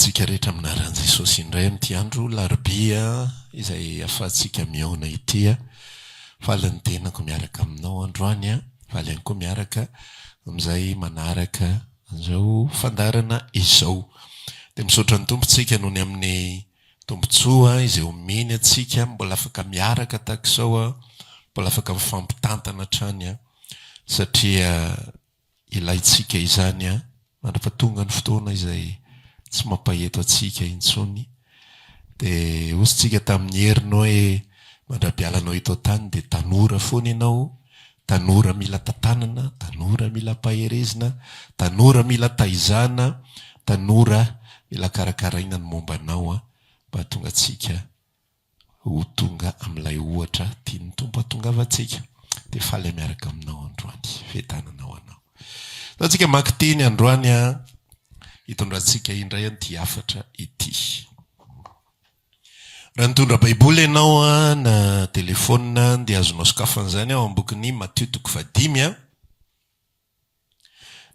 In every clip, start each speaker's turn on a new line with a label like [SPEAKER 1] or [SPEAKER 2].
[SPEAKER 1] antsika rehetra amin'ny anaran'i Jesosy indray amin'ity andro larobia izay ahafahantsika mihaona ity. Faly ny tenako miaraka aminao androany, faly ihany koa miaraka amin'izay manaraka an'izao fandaharana izao. Dia misaotra ny Tompo tsika noho ny amin'ny tombontsoa izay omeny antsika mbola afaka miaraka tahaka izao, mbola afaka mifampitantana hatrany satria Ilaintsika izany an, mandra-pahatonga ny fotoana izay tsy mampaheto antsika intsony. Dia hozy tsika tamin'ny heriny hoe mandra-pialanao eto an-tany dia tanora foana ianao, tanora mila tantanana, tanora mila ampaherezina, tanora mila taizana, tanora mila karakaraina ny momba anao an, mba hahatonga antsika ho tonga amin'ilay ohatra tian'ny Tompo hatongavantsika. Dia faly aho miaraka aminao androany. Fiadanana ho anao. Izao tsika mamaky teny androany an, hitondrantsika indray an'ity hafatra ity. Raha nitondra Baiboly ianao an, na telefaonina dia azonao sokafana izany ao amin'ny bokin'ny Matio toko fahadimy an.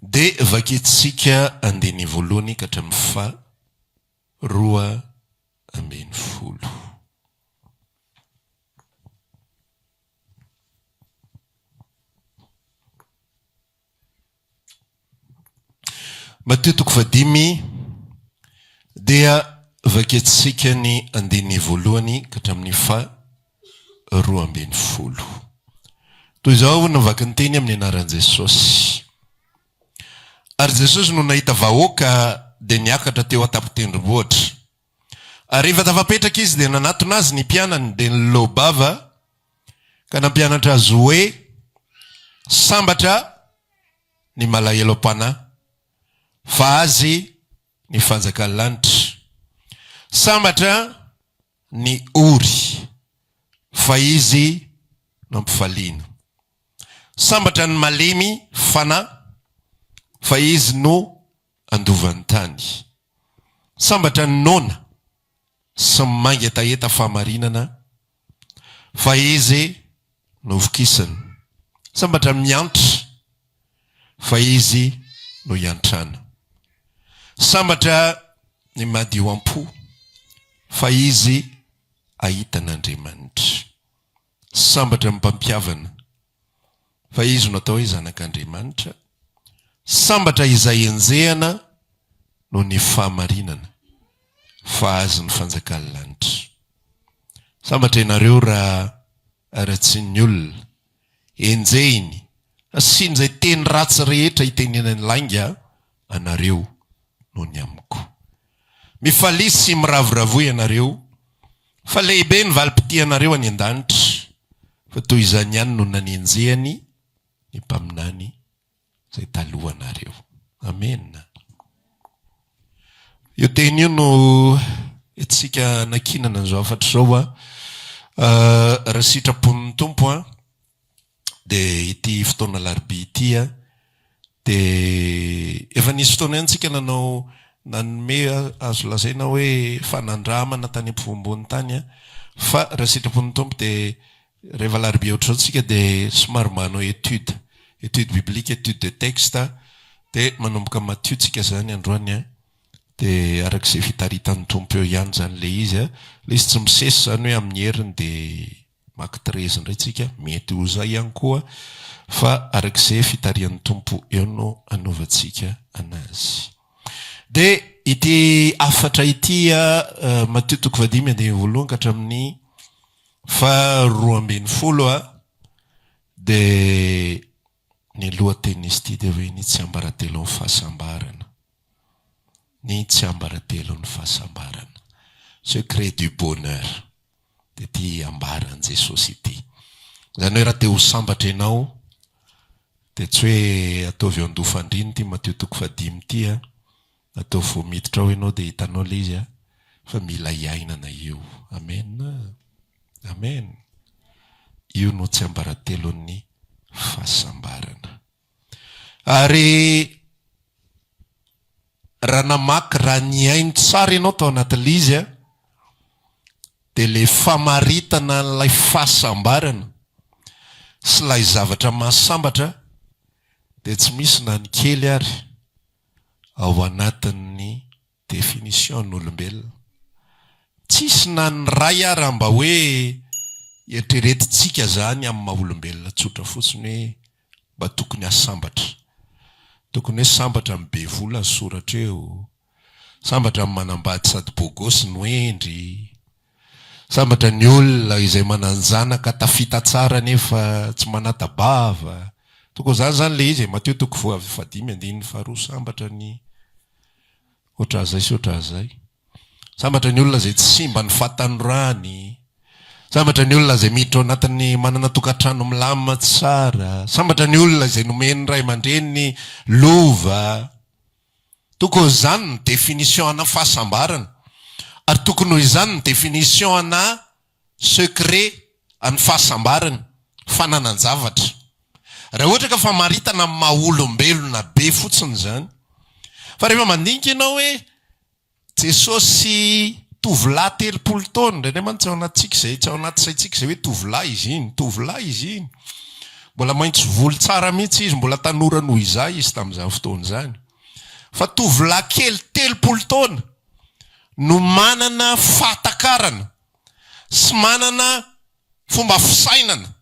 [SPEAKER 1] Dia vakintsika andininy voalohany ka hatramin'ny faha 12. Matio toko fahadimy dia vakintsika ny andininy voalohany ka hatramin'ny faha 12. Toy izao no vaky ny teny amin'ny anaran'i Jesosy. Ary Jesosy no nahita vahoaka dia niakatra teo an-tampon-tendrombohitra. Ary rehefa tafapetraka izy dia nanatona azy ny mpianany dia niloa-bava ka nampianatra azy hoe, Sambatra ny malahelo am-panahy, fa azy ny fanjakan'ny lanitra. Sambatra ny ory, fa izy no ampifaliana. Sambatra ny malemy fanahy, fa izy no handova ny tany. Sambatra ny noana sy ny mangetaheta fahamarinana, fa izy no vokisana. Sambatra ny miantra, fa izy no hiantrana. Sambatra ny madio am-po, fa izy hahita an'Andriamanitra. Sambatra ny mpampihavana, fa izy no atao hoe zanak'Andriamanitra. Sambatra izay enjehana noho ny fahamarinana, fa azy ny fanjakan'ny lanitra. Sambatra ianareo raha haratsian'ny olona, enjehiny, asiany izay teny ratsy rehetra itenenany lainga anareo noho ny amiko. Mifalia sy miravoravoa ianareo, fa lehibe ny valim-pitianareo any an-danitra, fa toy izany ihany no nanenjehany ny mpaminany izay talohanareo. Amena. Io teny io no entintsika anankinana an'izao hafatra izao. Raha sitrapon'ny Tompo dia ity fotoana alarobia ity dia efa nisy fotoana ihany tsika nanao nanome azo lazaina hoe fanandramana tany ampovoamboany tany fa raha sitrapon'ny Tompo dia rehefa alarobia ohatr'izao tsika dia somary manao étude, étude biblique, étude de texte dia manomboka Matio tsika izany androany dia araka izay fitaritan'ny Tompo eo ihany izany ilay izy, ilay izy tsy misesy izany hoe amin'ny heriny dia Maka treize indray tsika, mety ho zay ihany koa fa araka izay fitarihan'ny Tompo eo no anaovantsika anazy. Dia ity hafatra ity Matio toko fahadimy andininy voalohany ka hatramin'ny faha 12 dia ny lohatenin'izy ity dia hoe ny tsiambaratelon'ny fahasambarana. Ny tsiambaratelon'ny fahasambarana. Secret du bonheur. Dia ity ambaran'i Jesosy ity. Izany hoe raha te ho sambatra ianao dia tsy hoe ataovy eo an-doha fandriana ity Matio toko fahadimy ity an, ataovy vao miditra ao ianao dia hitanao ilay izy an, fa mila iainana io. Amen. Amen. Io no tsiambaratelon'ny fahasambarana. Ary raha namaky, raha nihaino tsara ianao tao anatin'ilay izy an, dia ilay famaritana an'ilay fahasambarana sy ilay zavatra mahasambatra dia tsy misy na ny kely ary ao anatin'ny. Définition n'olombelona. Tsisy na ny ray ara mba hoe eritreretintsika zany amin'ny maha olombelona tsotra fotsiny hoe mba tokony hahasambatra. Tokony hoe sambatra ny be vola ny soratra eo, sambatra ny manambady sady beau gosse no hendry, sambatra ny olona izay manan-janaka tafita tsara nefa tsy manata-bava. Tokony zany zany le izy e, Matio toko fahadimy andininy faharoa sambatra ny Ohatran'izay sy ohatran'izay. Sambatra ny olona izay tsy simba ny fahatanorany. Sambatra ny olona izay miditra ao anatin'ny manana tokantrano milamina tsara. Sambatra ny olona izay nomen'ny ray aman-dreniny lova. Tokony izany ny définition ana fahasambarana. Ary tokony ho izany ny définition ana secret an'ny fahasambarana, fananan-javatra. Raha ohatra ka famaritana amin'ny maha olombelona be fotsiny izany. Fa rehefa mandinika ianao hoe Jesosy tovolahy 30 taona, indraindray mantsy tsy ao anatintsika izay, tsy ao anaty saintsika izay hoe tovolahy izy iny, tovolahy izy iny. Mbola maitso volo tsara mihitsy izy, mbola tanora noho izaho izy tamin'izany fotoana izany. Fa tovolahy kely 30 taona no manana fahatakarana sy manana fomba fisainana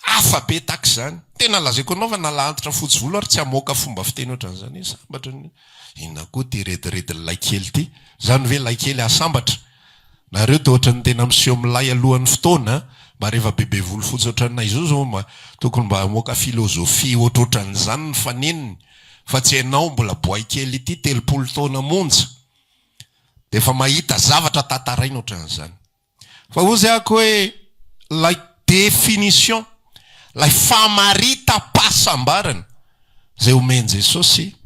[SPEAKER 1] hafa be tahaka izany. Tena lazaiko anao fa na lahantitra fotsy volo ary tsy hamoaka fomba fiteny ohatran'izany hoe sambatra ny inona koa ity rediredin'ny laikely ity. Izany ve laikely hahasambatra? Nareo toa ohatran'ny tena miseho milay alohan'ny fotoana a! Mba rehefa bebe volo fotsy ohatranay izao zao mba tokony mba hamoaka philosophie ohatrohatran'izany ny fanenony fa tsy ianao mbola boay kely ity 30 taona monja dia efa mahita zavatra tantaraina ohatran'izany. Fa hozy ako hoe ilay définition, ilay famaritam-pahasambarana izay omen'i Jesosy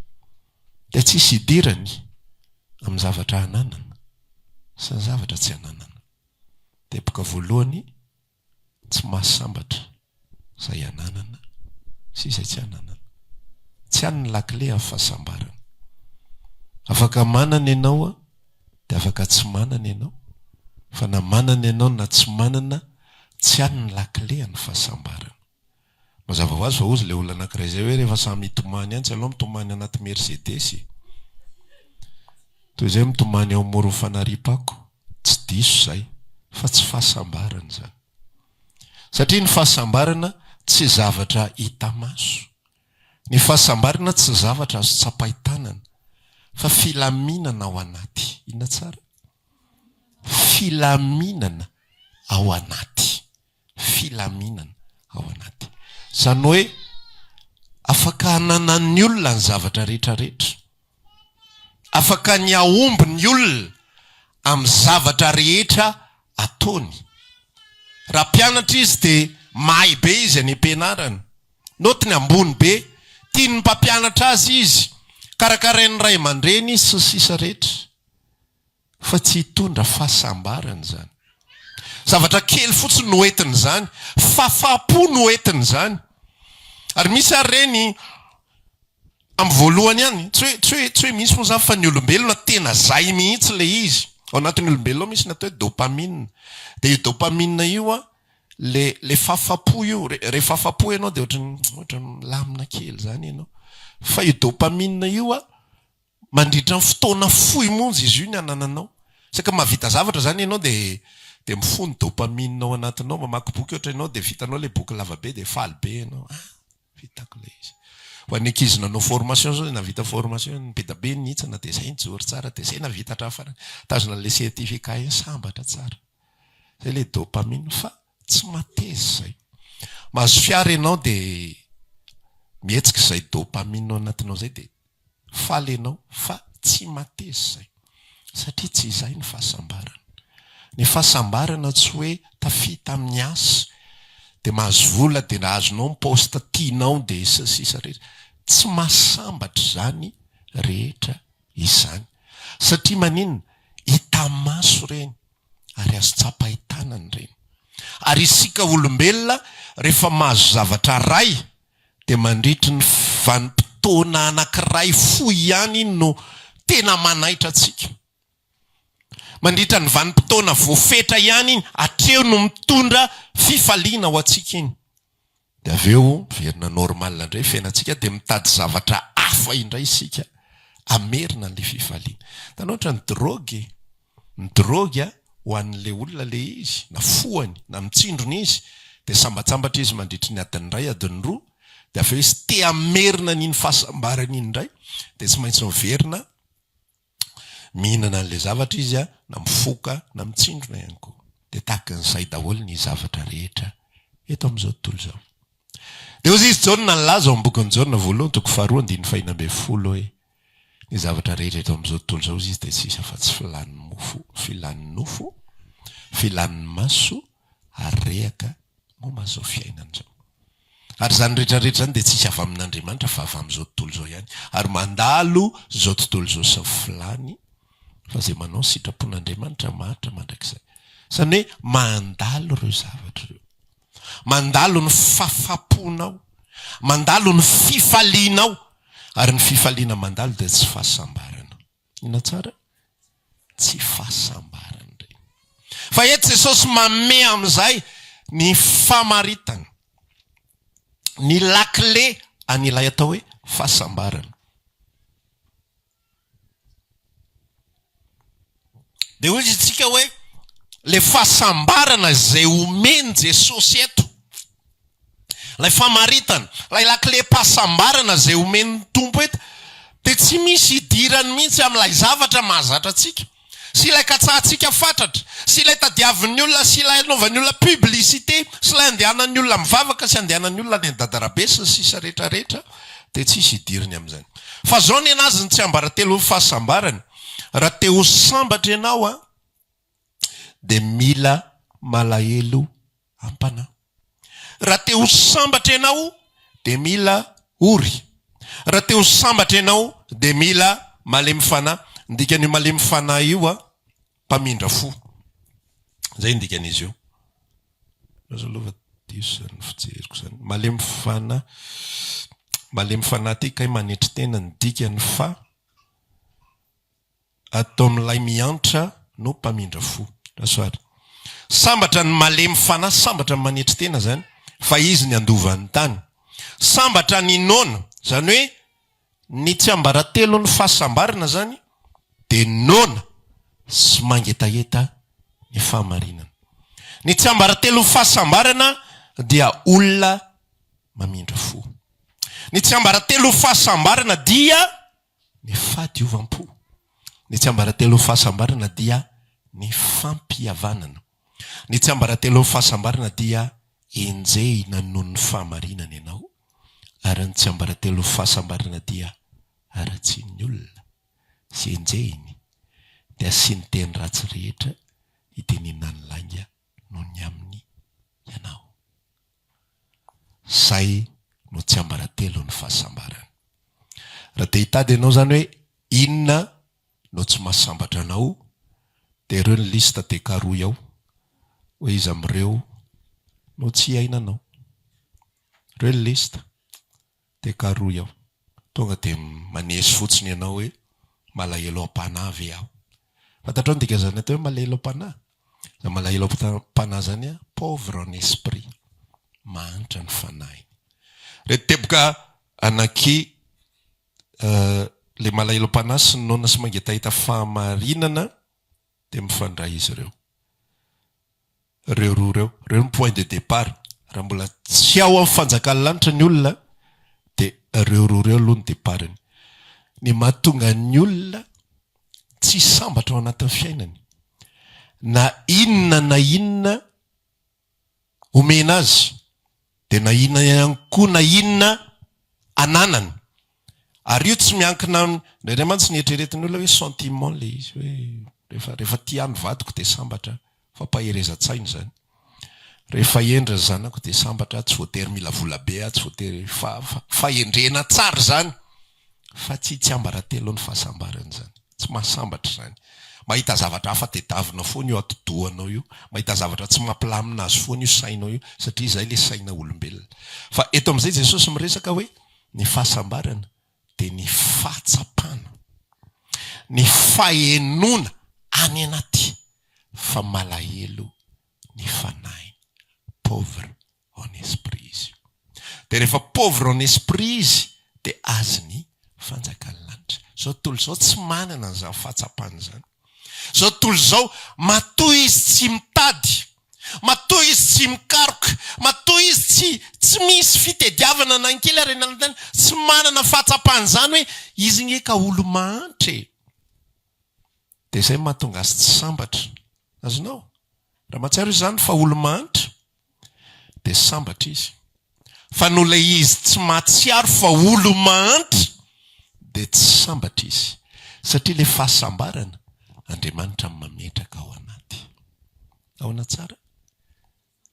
[SPEAKER 1] dia tsisy idirany amin'ny zavatra ananana sy ny zavatra tsy ananana. Teboka voalohany Tsy mahasambatra izay ananana sy izay tsy ananana. Tsy any ny lakile amin'ny fahasambarana. Afaka manana ianao dia afaka tsy manana ianao, fa na manana ianao na tsy manana, tsy any ny lakile an'ny fahasambarana. Mazava ho azy fa hozy ilay olona anankiray izay hoe rehefa samy hitomany ihany, tsy aleo mitomany anaty Mercedes e! Toy izay mitomany eo amoron'ny fanariam-pako, tsy diso izay, fa tsy fahasambarana izany. Satria ny fahasambarana tsy zavatra hita maso. Ny fahasambarana tsy zavatra azo tsapain-tanana, fa filaminana ao anaty. Inona tsara? Filaminana ao anaty. filaminana ao anaty. Izany hoe afaka hananan'ny olona ny zavatra rehetra rehetra. Afaka ny hahomby ny olona amin'ny zavatra rehetra ataony. Raha mpianatra izy dia mahay be izy any am-pianarana. Naotiny ambony be. Tian'ny mpampianatra azy izy. Karakarain'ny ray aman-dreny izy sy ny sisa rehetra. Fa tsy hitondra fahasambarana izany. Zavatra kely fotsiny no entin'izany. Fahafaham-po no entin'izany. Ary misy ary ireny amin'ny voalohany ihany, tsy hoe, tsy hoe, tsy hoe misy moa izany fa ny olombelona tena zay mihitsy ilay izy. Ao anatin'ny olombelona ao misy ny atao hoe dopamine. Dia io dopamine io an, le, le fahafaham-po io, rehefa afa-po ianao dia ohatran'ny, ohatran'ny milamina kely izany ianao. Fa io dopamine io an, Mandritra ny fotoana fohy monja izy io ny anananao. Saika mahavita zavatra izany ianao dia dia mifoha ny dopamine ao anatinao, mamaky boky ohatra ianao dia vitanao ilay boky lava be dia faly be ianao, ah vitako ilay izy. Ho an'ny ankizy nanao formation izao dia nahavita formation, be dia be ny nihitsana dia izay nijoro tsara dia izay nahavita hatramin'ny farany, nitazona an'ilay certificat iny, sambatra tsara. Izay ilay dopamine fa tsy mateza izay. Mahazo fiara ianao dia mihetsika izay dopamine ao anatinao izay dia Faly ianao fa tsy mateza izay. Satria tsy izay ny fahasambarana. Ny fahasambarana tsy hoe tafita amin'ny asa dia mahazo vola dia azonao ny poste tianao dia sy ny sisa rehetra. Tsy mahasambatra izany rehetra izany. Satria maninona? Hita maso ireny ary azo tsapain-tanana ireny. Ary isika olombelona rehefa mahazo zavatra ray dia mandritry ny vanim-potoana anankiray fohy ihany iny no tena manaitra antsika. Mandritra ny vanim-potoana voafetra ihany iny, hatreo no mitondra fifaliana ho antsika iny. Dia avy eo miverina normal indray fiainantsika dia mitady zavatra hafa indray isika. Hamerina an'ilay fifaliana. Hitanao ohatran'ny drogue e! Ny drogue ho an'ilay olona ilay izy, na fohany, na mitsindrona izy, dia sambatsambatra izy mandritry ny adiny iray, adiny roa, dia avy eo izy te hamerina an'iny fahasambarana iny indray, dia tsy maintsy miverina mihinana an'ilay zavatra izy na mifoka na mitsindrona ihany koa. Dia tahaka an'izay daholo ny zavatra rehetra eto amin'izao tontolo izao. Dia hoy izy Jaona nilaza ao amin'ny bokin'i Jaona voalohany toko faharoa andininy fahiny 16 hoe, Ny zavatra rehetra eto amin'izao tontolo izao hoy izy dia tsy hisy afa-tsy filan'ny mofo, filan'ny nofo, filan'ny maso ary rehaka momba an'izao fiainana izao. Ary izany rehetra rehetra izany dia tsy hisy avy amin'Andriamanitra fa avy amin'izao tontolo izao ihany. Ary mandalo izao tontolo izao sy ny filany fa izay manao ny sitrapon'Andriamanitra maharitra mandrakizay. Izany hoe mandalo ireo zavatra ireo. Mandalo ny fafaponao, mandalo ny fifalianao, ary ny fifaliana mandalo dia tsy fahasambarana. Inona tsara? Tsy fahasambarana ireny. Fa eto Jesosy manome amin'izay ny famaritana, ny lakile an'ilay atao hoe fahasambarana. Dia hoy isika hoe ilay fahasambarana izay omen'i Jesosy eto, ilay famaritana, ilay lakilem-pahasambarana izay omen'ny Tompo eto, dia tsy misy idirany mihitsy amin'ilay zavatra mahazatra antsika, sy ilay katsahantsika fatratra, sy ilay tadiavin'ny olona, sy ilay anaovan'ny olona publicité, sy ilay andehanan'ny olona mivavaka, sy andehanan'ny olona any Dadarabe, sy ny sisa rehetra rehetra, dia tsisy idiriny amin'izany. Fa zao nenazy ny tsiambaratelon'ny fahasambarana, raha te ho sambatra ianao an, dia mila malahelo am-panahy. Raha te ho sambatra ianao dia mila ory. Raha te ho sambatra ianao dia mila malemy fanahy. Ny dikan'io malemy fanahy io an, mpamindra fo. Izay ny dikan'izy io. Aza aloha fa diso izany fijeriko izany. Malemy fanahy, malemy fanahy ity kay manetry tena ny dikany fa Ataon'ilay miantra no mpamindra fo. Rasoa ary. Sambatra ny malemy fanahy, sambatra ny manetry tena izany, fa izy ny handova ny tany. Sambatra ny noana, izany hoe ny tsiambaratelon'ny fahasambarana izany dia noana sy mangetaheta ny fahamarinana. Ny tsiambaratelon'ny fahasambarana dia olona mamindra fo. Ny tsiambaratelon'ny fahasambarana dia Ny fahadiovam-po. Ny tsiambaratelon'ny fahasambarana dia ny fampihavanana. Ny tsiambaratelon'ny fahasambarana dia enjehina noho ny fahamarinana ianao, ary ny tsiambaratelon'ny fahasambarana dia haratsian'ny olona sy enjehiny, dia asiany teny ratsy rehetra hitenenany lainga noho ny aminy ianao. Zay no tsiambaratelon'ny fahasambarana. Raha te hitady ianao zany hoe inona no tsy mahasambatra anao dia ireo ny liste dia karohy ao hoe iza amin'ireo no tsy iainanao. Ireo ny liste dia karohy ao. Tonga dia maneso fotsiny ianao hoe malahelo am-panahy ve aho? Fantatrao ny dikan'izany atao hoe malahelo am-panahy? Izany malahelo am-panahy izany an, pauvre en esprit, mahantra ny fanahiny. Ireto teboka anaky ilay malahelo am-panahy sy ny noana sy mangetaheta fahamarinana dia mifandray izy ireo. Ireo roa ireo. Ireo no point de départ. Raha mbola tsy ao amin'ny fanjakan'ny lanitra ny olona dia ireo roa ireo aloha no départ-ny. Ny mahatonga ny olona tsy sambatra ao anatin'ny fiainany na inona na inona omena azy dia na inona ihany koa na inona ananany. Ary io tsy miankina amin'ny, indraindray mantsy ny eritreretin'ny olona hoe sentiment ilay izy hoe rehefa rehefa tia ahy ny vadiko dia sambatra aho. Fampaherezan-tsaina izany. Rehefa hendry ny zanako dia sambatra aho, tsy voatery mila vola be aho, tsy voatery fa fahendrena tsara izany fa tsy tsiambaratelon'ny fahasambarana izany. Tsy mahasambatra izany. Mahita zavatra hafa tedavina foana io atidohanao io, mahita zavatra tsy mampilamina azy foana io sainao io satria izay ilay saina olombelona. Fa eto amin'izay Jesosy miresaka hoe ny fahasambarana dia ny fahatsapana, ny fahenoana any anaty fa malahelo ny fanahiny, pauvre en esprit izy io. Dia rehefa pauvre en esprit izy dia azy ny fanjakan'ny lanitra. Izao tontolo izao tsy manana an'izany fahatsapana izany. Izao tontolo izao, matoa izy tsy mitady, matoa izy tsy mikaroka, matoa izy tsy tsy misy fitediavana na ny kely ary na ny tsy manana fahatsapana izany hoe izy nge ka olo-mahantra e! Dia izay no mahatonga azy tsy sambatra. Azonao? Raha mahatsiaro izy izany fa olo-mahantra, dia sambatra izy. Fa noho ilay izy tsy mahatsiaro fa olo-mahantra, dia tsy sambatra izy. Satria ilay fahasambarana, Andriamanitra no mametraka ao anaty. Ahoana tsara?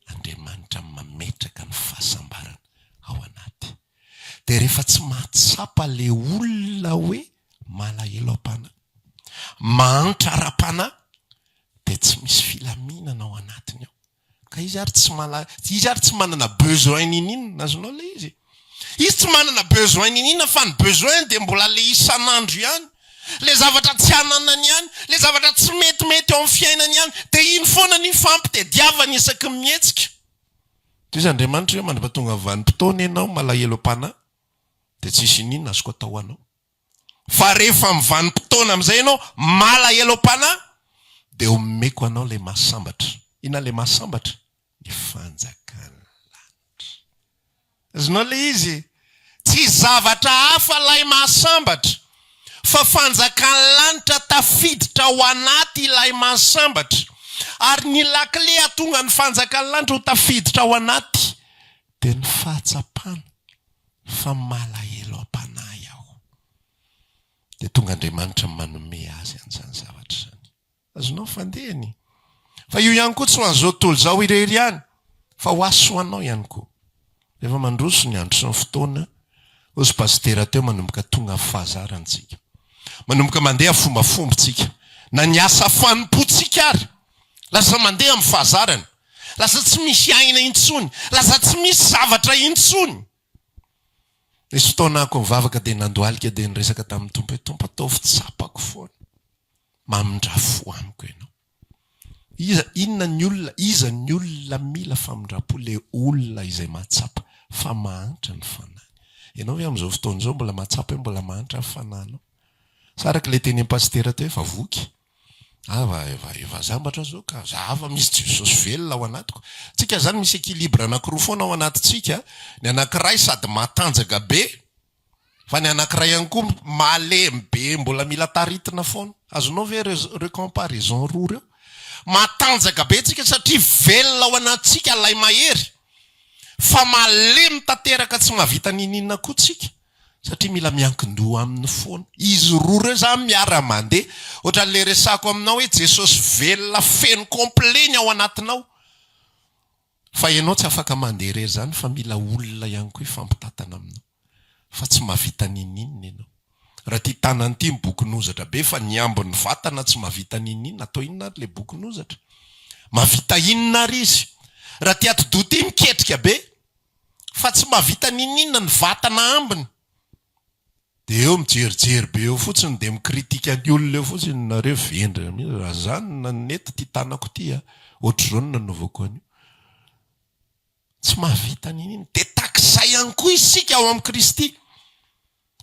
[SPEAKER 1] Andriamanitra no mametraka ny fahasambarana ao anaty. Dia rehefa tsy mahatsapa ilay olona hoe malahelo am-panahy, mahantra ara-panahy, dia tsy misy filaminana ao anatiny ao. Ka izy ary tsy mala, izy ary tsy manana besoin niniana, azonao ilay izy e? Izy tsy manana besoin niniana fa ny besoin dia mbola le isan'andro ihany, le zavatra tsy ananany ihany, le zavatra tsy metimety eo amin'ny fiainany ihany, dia iny foana no ifampitediavany isaky ny mihetsika. Toy izy Andriamanitra hoe mandra-pahatonga tonga vanim-potoana ianao malahelo am-panahy dia tsisy iniana azoko atao ho anao. Fa rehefa amin'ny vanim-potoana amin'izay ianao malahelo am-panahy dia omeko anao ilay mahasambatra. Inona ilay mahasambatra? Ny fanjakan'ny lanitra. Azonao ilay izy e? Tsy zavatra hafa ilay mahasambatra fa fanjakan'ny lanitra tafiditra ao anaty ilay mahasambatra. Ary ny lakile hahatonga ny fanjakan'ny lanitra ho tafiditra ao anaty dia ny fahatsapana fa malahelo am-panahy aho. Dia tonga Andriamanitra manome azy an'izany zavatra izany. Azonao ny fandehany. Fa io ihany koa tsy ho an'izao tontolo izao irery ihany, fa ho ahy sy ho anao ihany koa. Rehefa mandroso ny andro sy ny fotoana, hoy izy pasitera teo, manomboka tonga amin'ny fahazarana isika. Manomboka mandeha fombafomba isika. Na ny asa fanompoantsika ary, lasa mandeha amin'ny fahazarana. Lasa tsy misy aina intsony. Lasa tsy misy zavatra intsony. Nisy fotoana ako nivavaka dia nandohalika dia niresaka tamin'ny Tompo hoe, Tompo ataovy tsapako foana. Mamindrà fo amiko Ianao. Iza, inona ny olona, iza ny olona mila famindram-po? Ilay olona izay mahatsapa fa mahantra ny fanahiny. Ianao ve amin'izao fotoana izao mbola mahatsapa hoe mbola mahantra ny fanahinao? Sa araka ilay tenin'i Pasitera teo hoe efa voky? Ah efa efa zambatra zao ka, za fa misy Jesosy velona ao anatiko. Tsika zany misy équilibre anakiroa foana ao anatintsika, ny anakiray sady matanjaka be fa ny anakiray ihany koa malemy be mbola mila taritina foana. Azonao ve reo comparaison roa reo? Matanjaka be tsika satria velona ao anatintsika ilay mahery fa malemy tanteraka tsy mahavita niniana koa tsika. Satria mila miankin-doha aminy foana. Izy roa ireo zany miara mandeha. Ohatran'le resako aminao hoe Jesosy velona feno complet ny ao anatinao. Fa ianao tsy afaka mandeha irery zany fa mila olona ihany koa hifampitatana aminao. Fa tsy mahavita n'inon'inona ianao. Raha ity tanana ity mibokon'ozatra be fa ny ambin'ny vatana tsy mahavita n'inon'inona, atao inona ary le bokon'ozatra? Mahavita inona ary izy? Raha ity atidoha ity miketrika be fa tsy mahavita n'inon'inona ny vatana ambiny. Dia eo mijerijery be eo fotsiny dia mi-critique ny olona eo fotsiny nareo vendrana mihitsy, raha za no nety ity tanako ity a, ohatr'izao no nanaovako an'io. Tsy mahavita n'inon'inona. Dia tahak'izay ihany koa isika ao amin'i Kristy.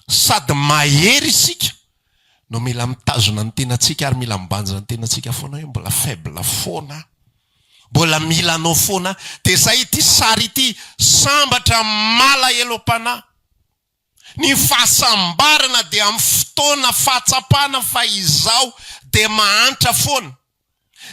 [SPEAKER 1] Sady mahery isika no mila mitazona ny tenantsika ary mila mibanjina ny tenantsika foana hoe mbola faible foana aho. Mbola mila anao foana aho. Dia izay ity sary ity, sambatra malahelo-panahy. Ny fahasambarana dia amin'ny fotoana fahatsapana fa izaho dia mahantra foana.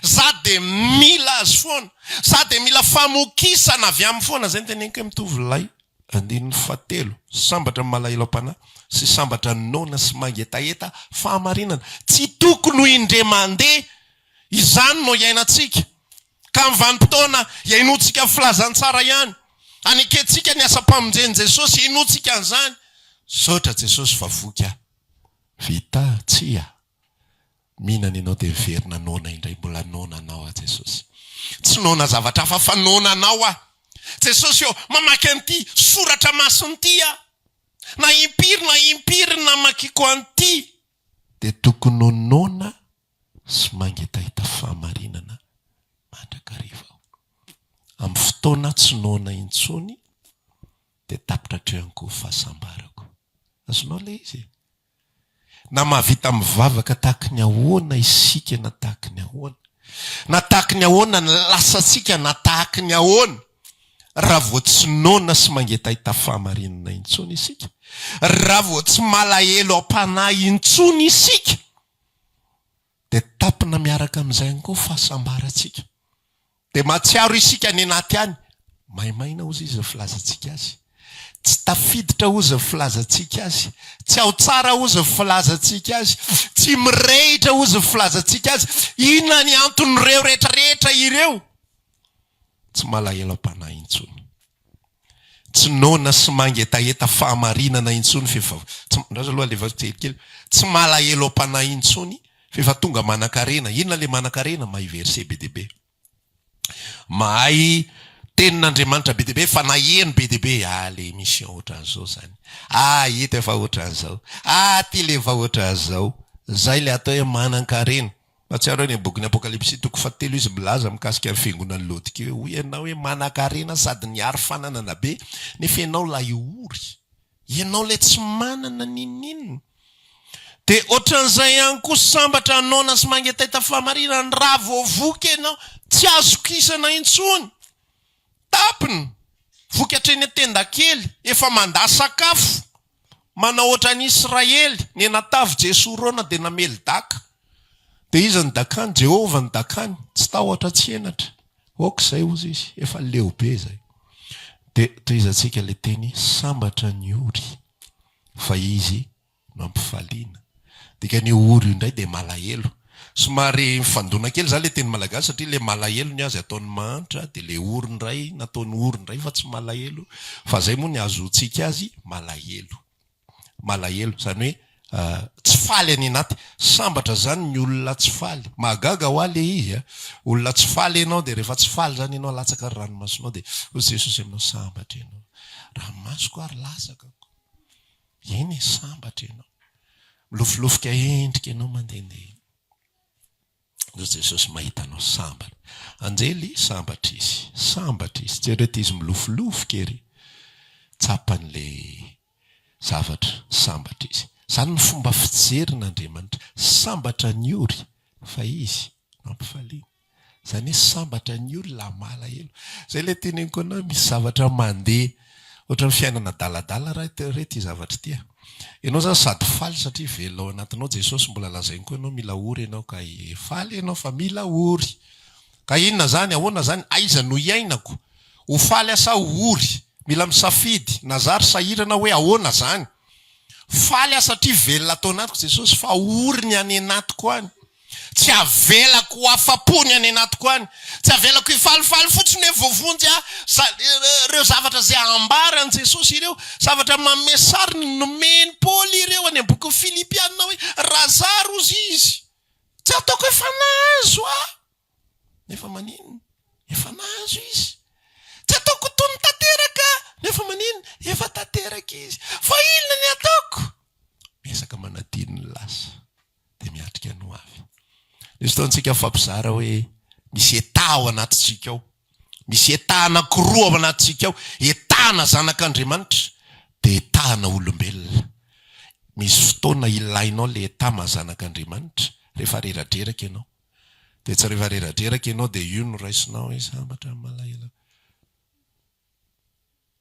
[SPEAKER 1] Za dia mila azy foana. Za dia mila famokisana avy aminy foana. Zay no teneniko hoe mitovy lay andininy fahatelo. Sambatra ny malahelo am-panahy sy sambatra ny noana sy mangetaheta fahamarinana. Tsy tokony ho indray mandeha izany no iainantsika. Ka amin'ny vanim-potoana iainoantsika ny filazantsara ihany, anekentsika ny asam-pamonjen'i Jesosy, inoantsika an'izany. Misaotra Jesosy fa voky aho. Vita? Tsia. Mihinana ianao dia miverina noana indray, mbola noana anao aho Jesosy. Tsy noana zavatra hafa fa noana anao aho. Jesosy ô, mamaky an'ity soratra masina ity aho. Na impiry na impiry namakiako an'ity. Dia tokony ho noana sy mangetaheta fahamarinana mandrakariva aho. Amin'ny fotoana tsy noana intsony dia tapitra hatreo ihany koa ny fahasambarako. Azonao ilay izy e? Na mahavita mivavaka tahaky ny ahoana isika na tahaky ny ahoana, na tahaky ny ahoana ny lasantsika na tahaky ny ahoana, raha vao tsy noana sy mangetaheta fahamarinana intsony isika, raha vao tsy malahelo am-panahy intsony isika, dia tapina miaraka amin'izay ihany koa fahasambarantsika. Dia mahatsiaro isika any anaty any, maimaina hozy izy ny filazantsika azy, tsy tafiditra hozy ny filazantsika azy, tsy ao tsara hozy ny filazantsika azy, tsy mirehitra hozy ny filazantsika azy. Inona ny anton'ireo rehetra rehetra ireo? Tsy malahelo am-panahy intsony. Tsy noana sy mangetaheta fahamarinana intsony f'efa, tsy, andraso aloha alefaso kelikely, tsy malahelo am-panahy intsony f'efa tonga manan-karena. Inona le manan-karena? Mahay verset be dia be. Mahay tenin'Andriamanitra be dia be, efa naheno be dia be. Ah, le émission ohatran'izao zany. Ah, ito efa ohatran'izao. Ah, ty le efa ohatran'izao. Zay le atao hoe manan-karena. Mahatsiaro any amin'ny bokin'ny Apokalypsy toko fahatelo izy milaza mikasika ny fiangonan'i Laodikia hoe, Hoy ianao hoe manankarena sady niary fananana be, nefa ianao ilay ory. Ianao ilay tsy manana n'inon'inona. Dia ohatran'izay ihany koa sambatra noana sy mangetaita fahamarinana raha vao voky ianao, tsy azo kisana intsony. Tapiny, voky hatreny an-tendakely, efa mandà sakafo. Manao ohatran'i Israely, nenatavy Jesorona dia namely daka. Dia iza no dakany? Jehovah no dakany. Tsy tahotra tsy henatra. Ok izay hozy izy, efa leo be izay. Dia tohizantsika ilay teny, sambatra ny ory, fa izy no ampifaliana. Dikan'io ory io indray dia malahelo. Somary mifandona kely izany ilay teny malagasy satria ilay malahelo ny azy ataony mahantra dia ilay ory indray nataony ory indray fa tsy malahelo fa izay moa ny ahazoantsika azy malahelo. Malahelo izany hoe tsy faly any anaty. Sambatra izany ny olona tsy faly. Mahagaga hoa ilay izy a. Olona tsy faly ianao dia rehefa tsy faly izany ianao latsaka ny ranomasonao dia hoy Jesosy aminao sambatra ianao. Ranomasoko ary latsaka ko. Eny e, sambatra ianao. Milofolofika endrika ianao mandehandeha eny. Hoy Jesosy mahita anao sambatra. Anjely, sambatra izy. Sambatra izy. Jereo ity izy milofolofika ery. Tsapany ilay zavatra. Sambatra izy. Izany ny fomba fijerin'Andriamanitra. Sambatra ny ory fa izy mampifaliana. Izany hoe sambatra ny olona malahelo. Izay ilay teneniko anao misy zavatra mandeha ohatran'ny fiainana adaladala raha re ity zavatra ity a. Ianao izany sady faly satria velona ao anatinao Jesosy mbola lazainy koa ianao mila ory ianao ka faly ianao fa mila ory. Ka inona izany, ahoana izany, aiza no hiainako? Ho faly aho sa ho ory? Mila misafidy, na zary sahirana hoe ahoana izany? Faly aho satria velona ato anatiko Jesosy fa ory ny any anatiko any. Tsy avelako ho afa-po ny any anatiko any. Tsy avelako hifalifaly fotsiny hoe voavonjy aho. Ireo zavatra izay ambaran'i Jesosy ireo, zavatra manome sary ny nomen'i Paoly ireo any amin'ny bokin'ny Filipiana hoe, Razaro hozy izy. Tsy ataoko efa nahazo aho. Nefa maninona? Efa nahazo izy. Tsy ataoko toy ny tanteraka, nefa maninona? Efa tanteraka izy. Fa inona ny ataoko? Miezaka manadino ny lasa, dia miatrika ny ho avy. Nisy fotoana mifampizara hoe misy état ao anatintsika ao. Misy état anankiroa ao anatintsika ao. État-na zanak'Andriamanitra, dia état-na olombelona. Misy fotoana ilainao ilay état maha zanak'Andriamanitra, rehefa reradreraka ianao. Dia tsy rehefa reradreraka ianao dia io no raisinao hoe sambatra ny malahelo.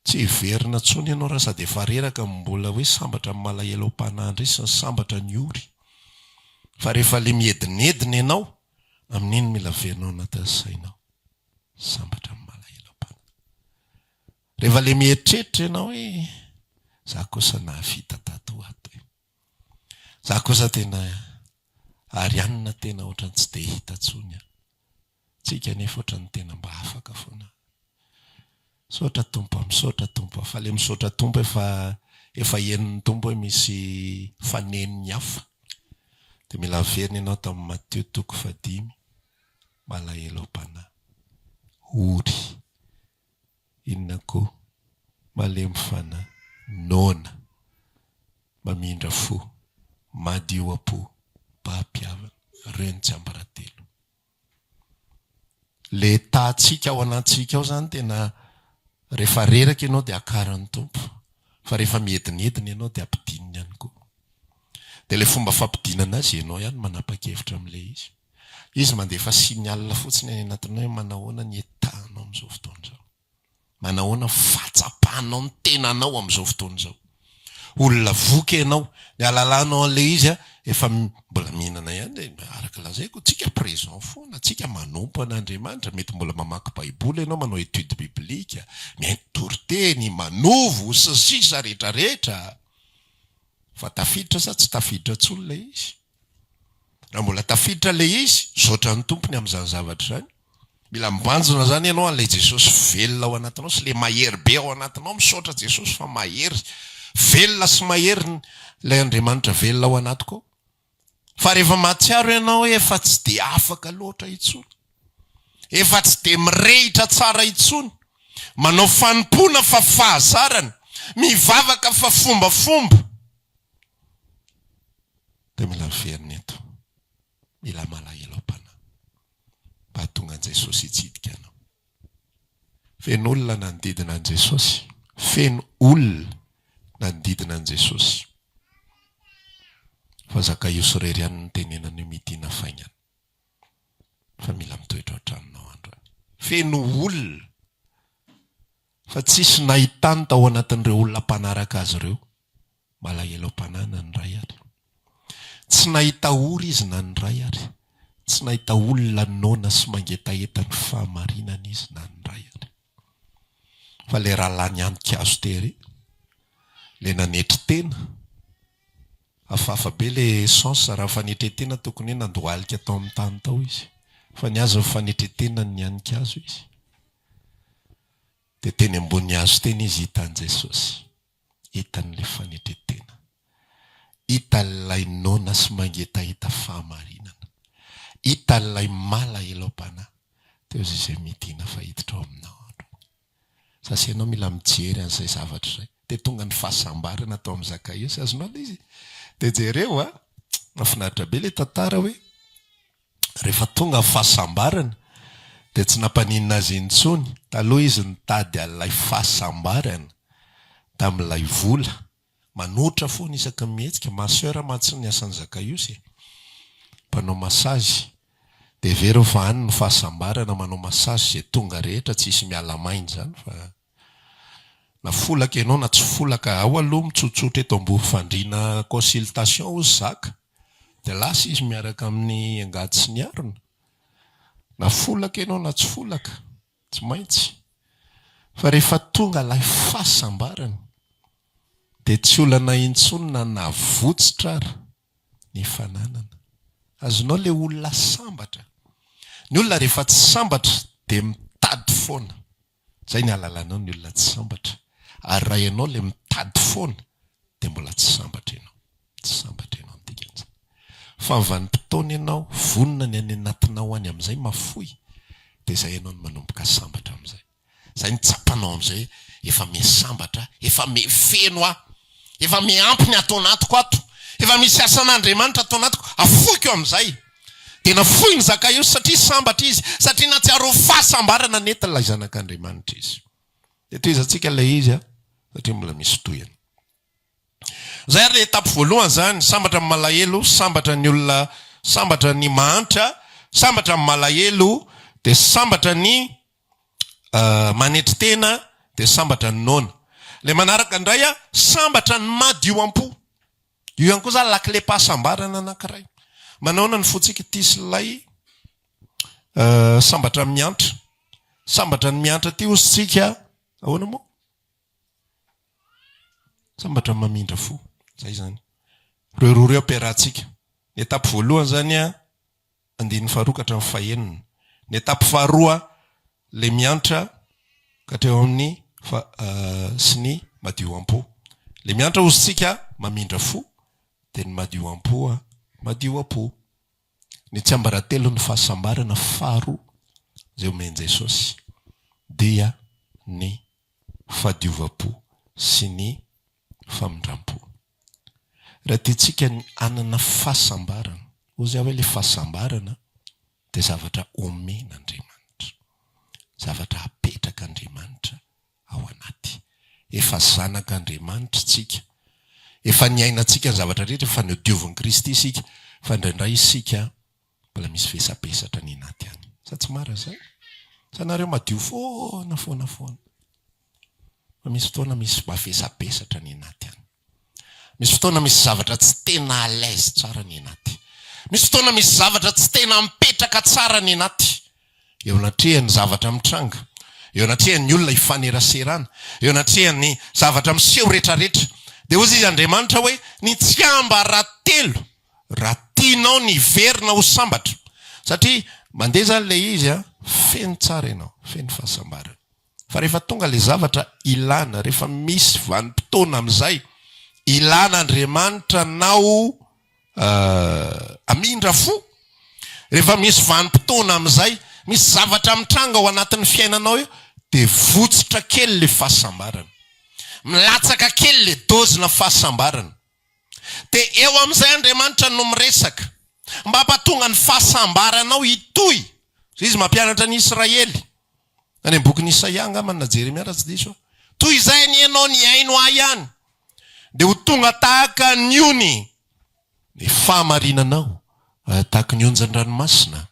[SPEAKER 1] Tsy hiverina intsony ianao raha sady efa reraka no mbola hoe sambatra ny malahelo am-panahy indray sy ny sambatra ny ory. Fa rehefa le miedinedina ianao, amin'iny mila averina ao anatin'ny sainao. Sambatra ny malahelo am-panahy. Rehefa le mieritreritra ianao hoe za kosa nahavita tato ho ato e. Za kosa tena Arianina tena ohatran'ny tsy dia hita tsony an. Tsika anefa ohatran'ny tena mba afaka foana. Misaotra Tompo a, misaotra Tompo a. Fa le misaotra Tompo efa efa henon'ny Tompo hoe misy fanenony hafa. Dia mila averina ianao tamin'ny Matio toko fahadimy, malahelo am-panahy, ory. Inona koa? Malemy fanahy, noana, mamindra fo, madio am-po, mpampihavana. Ireo ny tsiambaratelo. Le état-tsika ao anatintsika ao zany tena rehefa reraka ianao dia akaran'ny Tompo, fa rehefa miedinedina ianao dia ampidininy ihany koa. Dia ilay fomba fampidinana azy ianao ihany manapa-kevitra amin'ilay izy. Izy mandefa signal fotsiny any anatinao hoe manahoana ny état-nao amin'izao fotoana izao. Manahoana ny fahatsapanao ny tenanao amin'izao fotoana izao. Olona voky ianao, ny ahalalanao an'ilay izy efa mbola mihinana ihany e, araka lazaiko, tsika présent foana, tsika manompo an'Andriamanitra, mety mbola mamaky baiboly ianao, manao étude biblique, mihaino toriteny, manovo, sy ny sisa rehetra rehetra. Fa tafiditra sa tsy tafiditra intsony ilay izy? Raha mbola tafiditra ilay izy, misaotra ny Tompo ny amin'izany zavatra izany. Mila mibanjina izany ianao an'ilay Jesosy velona ao anatinao sy ilay mahery be ao anatinao. Misaotra Jesosy fa mahery, velona sy mahery ilay Andriamanitra velona ao anatiko ao. Fa rehefa mahatsiaro ianao hoe efa tsy dia afaka loatra intsony, efa tsy dia mirehitra tsara intsony, manao fanompoana fa fahazarana, mivavaka fa fombafomba, dia mila miverina eto, mila malahelo am-panahy mba hahatonga an'i Jesosy hitsidika anao. Feno olona nanodidina an'i Jesosy. Feno olona nanodidina an'i Jesosy. Fa Zakaiosy irery ihany no nitenenany hoe midina faingana fa mila mitoetra ao an-tranonao androany. Feno olona fa tsisy nahitany tao anatin'ireo olona mpanaraka azy ireo. Malahelo am-panahy na ny iray ary. Tsy nahita ory izy na ny iray ary. Tsy nahita olona noana sy mangetaheta ny fahamarinana izy na ny iray ary. Fa ilay rahalahy nianika azo tery, ilay nanetry tena, hafahafa be ilay sens, raha ny fanetren-tena tokony hoe nandohalika tao amin'ny tany tao izy. Fa ny azy ny fanetren-tenany nianika azo izy. Dia teny ambony hazo teny izy hitan'i Jesosy. Hitany ilay fanetren-tena. Hitany ilay noana sy mangetaheta fahamarinana. Hitany ilay malahelo am-panahy. Teo izy izay midina fa hiditra ao aminao androany. Sasy ianao mila mijery an'izay zavatra izay. Dia tonga ny fahasambarana tao amin'i Zakaiosy. Azonao ilay izy? Dia jereo a! Mahafinaritra be ilay tantara hoe Rehefa tonga ny fahasambarana dia tsy nampaninona azy intsony, taloha izy nitady an'ilay fahasambarana tamin'ilay vola, manotra foana isaky ny mihetsika, masseur mantsy ny asan'i Zakaiosy e, mpanao massage, dia heveriny fa any ny fahasambarana, manao massage izay tonga rehetra, tsisy miala maina izany fa. Na folaka ianao na tsy folaka, ao aloha mitsotsotra eto ambony fandriana consultation hozy zaka, dia lasa izy miaraka amin'ny angady sy ny harona. Na folaka ianao na tsy folaka, tsy maintsy. Fa rehefa tonga ilay fahasambarana, dia tsy olana intsony na navotsitra ary ny fananana. Azonao ilay olona sambatra. Ny olona rehefa tsy sambatra dia mitady foana. Zay ny ahalalanao ny olona tsy sambatra. Ary raha ianao ilay mitady foana dia mbola tsy sambatra ianao. Tsy sambatra ianao ny dikan'izany. Fa ny vanim-potoana ianao vonona ny any anatinao any amin'izay mafoy dia izay ianao no manomboka sambatra amin'izay. Izay no tsapanao amin'izay hoe efa miha sambatra aho, efa miha feno aho, efa miha ampy ny ato anatiko ato, efa misy asan'Andriamanitra ato anatiko, afoiko amin'izay. Dia nafoin'i Zakaiosy satria sambatra izy, satria nahatsiaro ho fahasambarana nentin'ilay Zanak'Andriamanitra izy. Dia tohizantsika ilay izy satria mbola misy tohiny. Izay ary ilay étape voalohany izany, sambatra ny malahelo, sambatra ny olona, sambatra ny mahantra, sambatra ny malahelo, dia sambatra ny manetry tena, dia sambatra ny noana. Ilay manaraka indray, sambatra ny madio am-po. Io ihany koa zany lakilem-pahasambarana anankiray. Manahoana ny fontsika ity sy ilay sambatra miantra. Sambatra ny miantra ity hozy tsika ahoana moa? Sambatra ny mamindra fo. Zay zany. Ireo roa ireo ampiarahantsika. Ny étape voalohany zany an, andininy faharoa ka hatramin'ny fahenina. Ny étape faharoa, ilay miantra ka hatreo amin'ny fa sy ny madio am-po. Ilay miantra hozy tsika mamindra fo, dia ny madio am-po madio am-po. Ny tsiambaratelon'ny fahasambarana faharoa izay omen'i Jesosy dia ny fahadiovam-po sy ny famindram-po. Raha tiantsika ny hanana fahasambarana, hozy aho hoe ilay fahasambarana dia zavatra omen'Andriamanitra, zavatra apetrak'Andriamanitra ao anaty. Efa zanak'Andriamanitra isika. Efa niainantsika ny zavatra rehetra, efa nodiovin'i Kristy isika, fa indraindray isika mbola misy vesabesatra any anaty any. Sa tsy marina izany? Sa nareo madio foana foana foana? Fa misy fotoana misy mavesabesatra any anaty any. Misy fotoana misy zavatra tsy tena à l'aise tsara ny anaty. Misy fotoana misy zavatra tsy tena mipetraka tsara ny anaty. Eo anatrehan'ny zavatra mitranga, eo anatrehan'ny olona ifaneraserana, eo anatrehan'ny zavatra miseho retraretra. Dia hozy izy Andriamanitra hoe, ny tsiambaratelo raha tianao ny hiverina ho sambatra. Satria mandeha izany ilay izy an, feno tsara ianao, feno fahasambarana. Fa rehefa tonga ilay zavatra ilana, rehefa misy vanim-potoana amin'izay ilana Andriamanitra anao hamindra fo, rehefa misy vanim-potoana amin'izay misy zavatra mitranga ao anatin'ny fiainanao eo, dia votsotra kely ilay fahasambarana. Milatsaka kely ilay dozina fahasambarana. Dia eo amin'izay Andriamanitra no miresaka, mba hampatonga ny fahasambaranao hitohy. Izay izy mampianatra ny Israely. Any amin'ny bokin'i Isaia angamba na Jeremia raha tsy diso aho. Toy izay anie ianao nihaino ahy ihany, dia ho tonga tahaka ny ony ny fahamarinanao, tahaka ny onjan-dranomasina,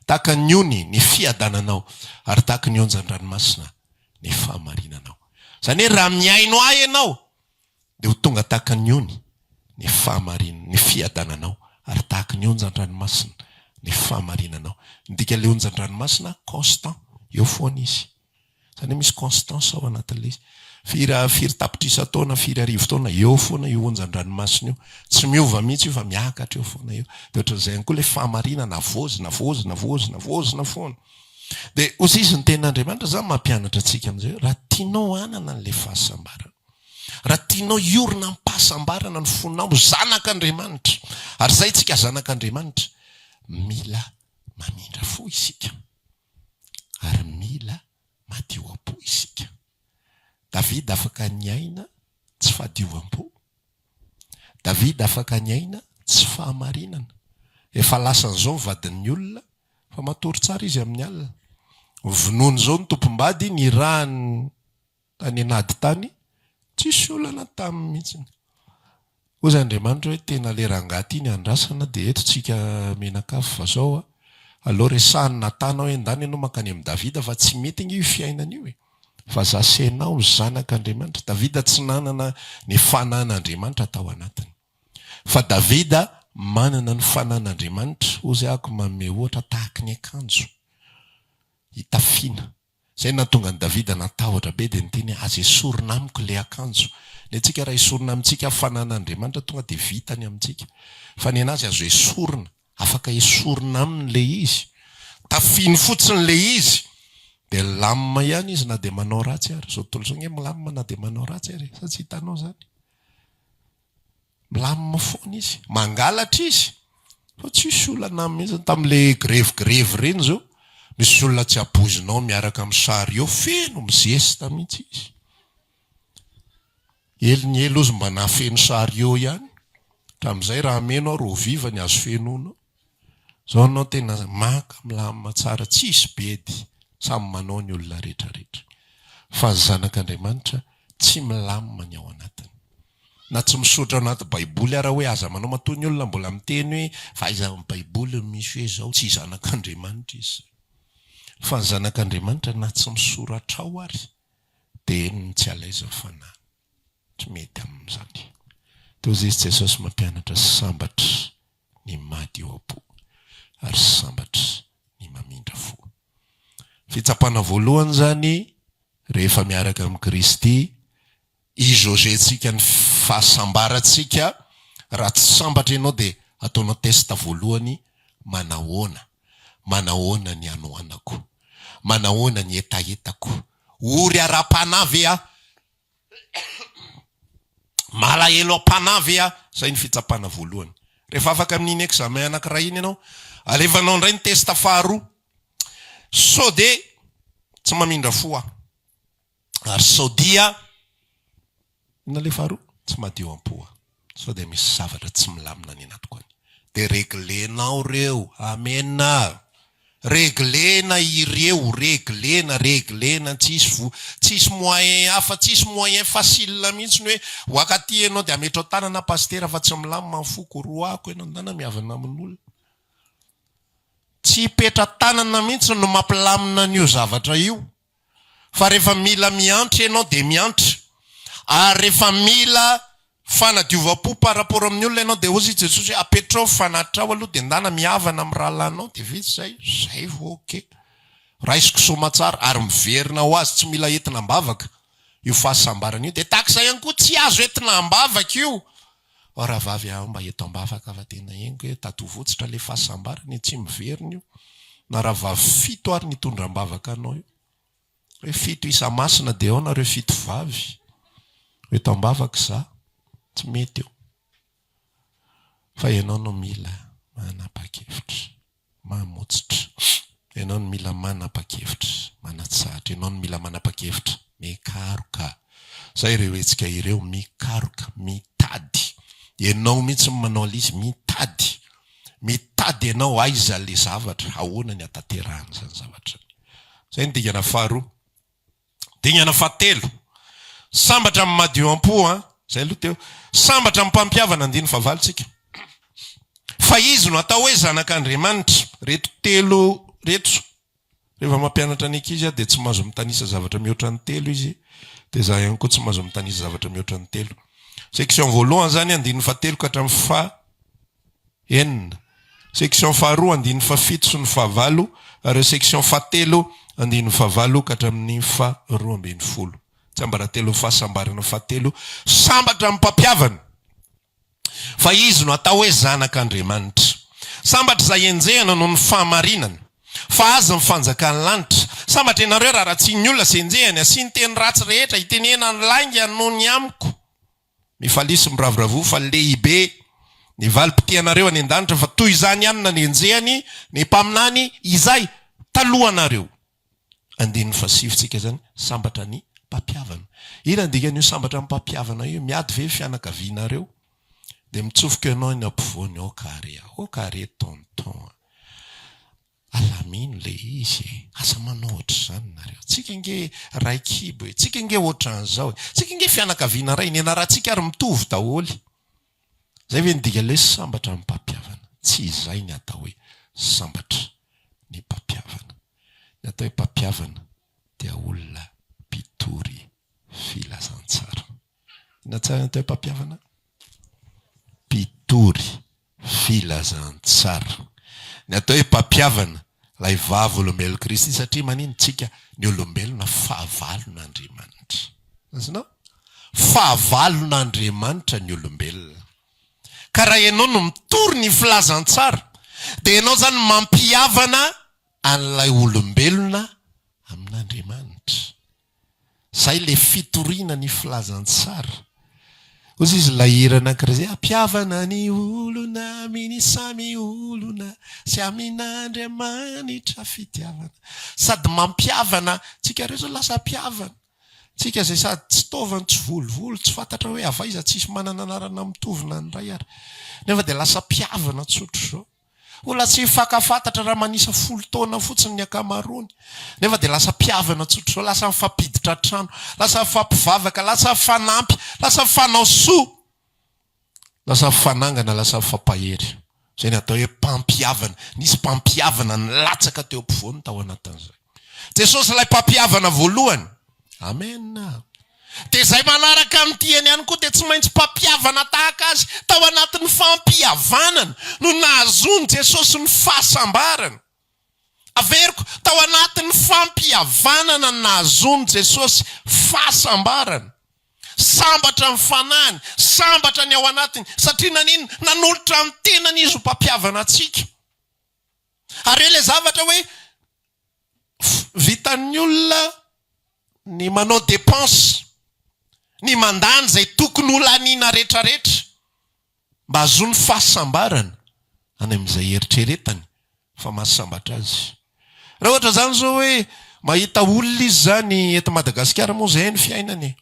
[SPEAKER 1] tahaka ny ony ny fiadananao, ary tahaka ny onjan-dranomasina ny fahamarinanao. Izany hoe raha mihaino ahy ianao, dia ho tonga tahaka ny ony ny fahamarin, ny fiadananao, ary tahaka ny onjan-dranomasina ny fahamarinanao. Ny dikan'ilay onjan-dranomasina, constant, eo foana izy. Izany hoe misy constance ao anatin'ilay izy. Firy, firy tapitrisa taona, firy arivo taona, eo foana io onjan-dranomasina io. Tsy miova mihitsy io fa miakatra eo foana eo. Dia ohatran'izay ihany koa ilay fahamarinana, havaozina, havaozina, havaozina, havaozina foana. Dia hoy izy, ny tenin'Andriamanitra izany mampianatra antsika amin'izay hoe, raha tianao hanana an'ilay fahasambarana, Raha tianao hiorina am-pahasambarana ny fonao, zanak'Andriamanitra, ary izay isika zanak'Andriamanitra, mila mamindra fo isika, ary mila madio am-po isika. Davida afaka niaina tsy fahadiovam-po. Davida afaka niaina tsy fahamarinana. Efa lasan'izao ny vadin'ny olona, fa matory tsara izy amin'ny alina. Vonoiny izao ny tompom-bady, nirahany Tany an'ady tany, tsisy olana taminy mihitsy. Hozy Andriamanitra hoe tena le rangahy ty ny andrasana dia eto tsika mianakavy fa zao a, aleo resahany Natana hoe ndana ianao mankany amin'i Davida fa tsy mety ange io fiainana io e, fa za sy enao zanak'Andriamanitra. Davida tsy nanana ny fanan'Andriamanitra tao anatiny. Fa Davida manana ny fanan'Andriamanitra, hozy ahako manome ohatra tahaky ny akanjo itafiana. Izay no nahatonga an'i Davida natahotra be dia niteny hoe, Aza esorina amiko ilay akanjo. Ny antsika raha esorina amintsika fananan'Andriamanitra tonga dia vita ny amintsika. Fa ny an'azy azo esorina, afaka esorina aminy ilay izy. Tafiany fotsiny ilay izy dia milamina ihany izy na dia manao ratsy ary. Izao tontolo izao ange milamina na dia manao ratsy ary e! Sa tsy hitanao izany? Milamina foana izy. Mangalatra izy. Fa tsisy olana aminy mihitsy. Tamin'ilay grevy grevy ireny izao, misy olona tsy ampoizinao miaraka amin'ny chariot feno mizesta mihitsy izy. Ely ny ela ozy mba nahafeno chariot ihany. Hatramin'izay raha hameno aho roviva ny azo fenoina ao. Zao anao tena maka milamina tsara tsisy bedy samy manao ny olona rehetra rehetra. Fa ny zanak'Andriamanitra tsy milamina ny ao anatiny. Na tsy misoratra ao anaty baiboly ara hoe aza manao matoa ny olona mbola miteny hoe fa aiza amin'ny baiboly no misy hoe zao tsy zanak'Andriamanitra izy zay. Fa ny zanak'Andriamanitra na tsy misoratra ao ary dia henony tsy à l'aise ny fanahiny. Tsy mety amin'izany. Toa izy Jesosy mampianatra sambatra ny madio am-po, ary sambatra ny mamindra fo. Fitsapana voalohany izany, rehefa miaraka amin'i Kristy, i-jauger-ntsika ny fahasambarantsika, raha tsy sambatra ianao dia ataonao test voalohany, manahoana, manahoana ny hanoanako, manahoana ny hetahetako, ory ara-panahy ve aho? Malahelo am-panahy ve aho? Izay ny fitsapana voalohany. Rehefa afaka amin'iny examen anankiray iny ianao, alefanao indray ny test faharoa. Sao dia tsy mamindra fo aho. Ary sao dia, inona ilay faharoa? Tsy madio am-po aho. Sao dia misy zavatra tsy milamina any anatiko any. Dia reglenao ireo. Amena. Reglena ireo, reglena, reglena, tsisy vo, tsisy moyen hafa, tsisy moyen facile mihitsy ny hoe ho akaty ianao dia ametrao tanana pasitera fa tsy milamina ny foko, roahako ianao, ndana mihavana amin'olona. Tsy hipetra-tanana mihitsy no mampilamina an'io zavatra io. Fa rehefa mila miantra ianao dia miantra. Ary rehefa mila fanadiovam-po par rapport amin'ny olona ianao dia hozy i Jesosy hoe apetrao ny fanatrao aloha dia ndana mihavana amin'ny rahalahinao dia vita izay. Izay vao ok. Raisiko soamatsara ary miverina ho azy tsy mila entina am-bavaka io fahasambarana io. Dia tahaka izay ihany koa tsy azo entina am-bavaka io. Oh rahavavy aho mba eto am-bavaka fa tena henoko hoe tady ho votsitra ilay fahasambarana e, tsy miverina io. Na rahavavy fito ary nitondra am-bavaka anao io. Hoe fito isa masina dia ao nareo fito vavy. Ho eto am-bavaka za. Tsy mety io. Fa ianao no mila manapa-kevitra. Mamotsitra. Ianao no mila manapa-kevitra. Manatsahatra. Ianao no mila manapa-kevitra. Mikaroka. Zay ireo hetsika ireo. Mikaroka. Mitady. Ianao mihitsy no manao an'ilay izy. Mitady. Mitady ianao aiza ilay zavatra. Ahoana ny hatanterahana izany zavatra izany. Izay ny dingana faharoa. Dingana fahatelo. Sambatra amin'ny madio am-po an. Izay aloha teo. Sambatra amin'ny mpampihavana andininy fahavalo tsika. Fa izy no atao hoe zanak'Andriamanitra. Reto telo reto. Rehefa mampianatra ny ankizy aho dia tsy mahazo mitanisa zavatra mihoatra ny telo izy, dia izaho ihany koa tsy mahazo mitanisa zavatra mihoatra ny telo. Section voalohany izany andininy fahatelo ka hatramin'ny faha enina. Section faharoa andininy fahafito sy ny fahavalo ary section fahatelo andininy fahavalo ka hatramin'ny faha 12. Tsiambaratelon'ny fahasambarana fahatelo, sambatra amin'ny mpampihavana fa izy no atao hoe zanak'Andriamanitra. Sambatra izay enjehina noho ny fahamarinana, fa azy ny fanjakan'ny lanitra. Sambatra ianareo raha ratsian'ny olona sy enjehiny, asiany teny ratsy rehetra, itenenany lainga noho ny amiko. Mifalia sy miravoravoa fa lehibe ny valim-pitianareo any an-danitra fa toy izany ihany nanenjehany ny mpaminany izay talohanareo. Andininy fahasivy tsika izany, sambatra ny mpampihavana. Inona ny dikan'io sambatra ny mpampihavana io? Miady ve ny fianakavianareo? Dia mitsofoka ianao eny ampovoany, aoka re, aoka re tonton a. Alamino le izy e! Aza manao ohatr'izany nareo. Tsika ange ray kibo e! Tsika ange ohatran'izao e! Tsika ange fianakaviana ray, ny anarantsika ary mitovy daholo. Zay ve ny dikan'ilay hoe sambatra ny mpampihavana? Tsy izay ny atao hoe sambatra ny mpampihavana. Ny atao hoe mpampihavana dia olona mpitory filazantsara. Inona tsara ny atao hoe mpampihavana? Mpitory filazantsara. Ny atao hoe mpampihavana, ilay vavolombelon'i Kristy, satria maninona tsika ny olombelona fahavalon'Andriamanitra. Azonao? Fahavalon'Andriamanitra ny olombelona. Ka raha ianao no mitory ny filazantsara, dia ianao izany mampihavana an'ilay olombelona amin'Andriamanitra. Zay le fitoriana ny filazantsara. Hozy izy ilay hira anankiray zay, Ampihavana ny olona amin'ny samy olona sy amin'Andriamanitra fitiavana. Sady mampihavana, tsika reo zao lasa mpihavana. Tsika zay sady tsy taovany, tsy volovolo, tsy fantatra hoe avy aiza, tsisy manana anarana mitovy na ny iray ary. Nefa dia lasa mpihavana tsotr'izao. Olona tsy mifankafantatra raha manisa folo taona fotsiny ny ankamaroany, nefa dia lasa mpihavana tsotra izao, lasa mifampiditra an-trano, lasa mifampivavaka, lasa mifanampy, lasa mifanao soa, lasa mifanangana, lasa mifampahery. Izay ny atao hoe mpampihavana. Nisy mpampihavana nilatsaka teo ampovoany tao anatin'izay. Jesosy ilay mpampihavana voalohany. Amen. Dia izay manaraka ny tiany ihany koa dia tsy maintsy mpampihavana tahaka azy. Tao anatin'ny fampihavanana no nahazoan'i Jesosy ny fahasambarana. Averiko, tao anatin'ny fampihavanana no nahazoan'i Jesosy fahasambarana. Sambatra ny fanahiny, sambatra ny ao anatiny, satria naninona? Nanolotra ny tenany Izy ho mpampihavana antsika. Ary eo ilay zavatra hoe vitan'ny olona ny manao dépense, ny mandany izay tokony ho laniana retraretra mba hahazoany fahasambarana any amin'izay eritreretany fa mahasambatra azy. Raha ohatra izany izao hoe mahita olona izy izany eto Madagasikara moa izay ny fiainany e.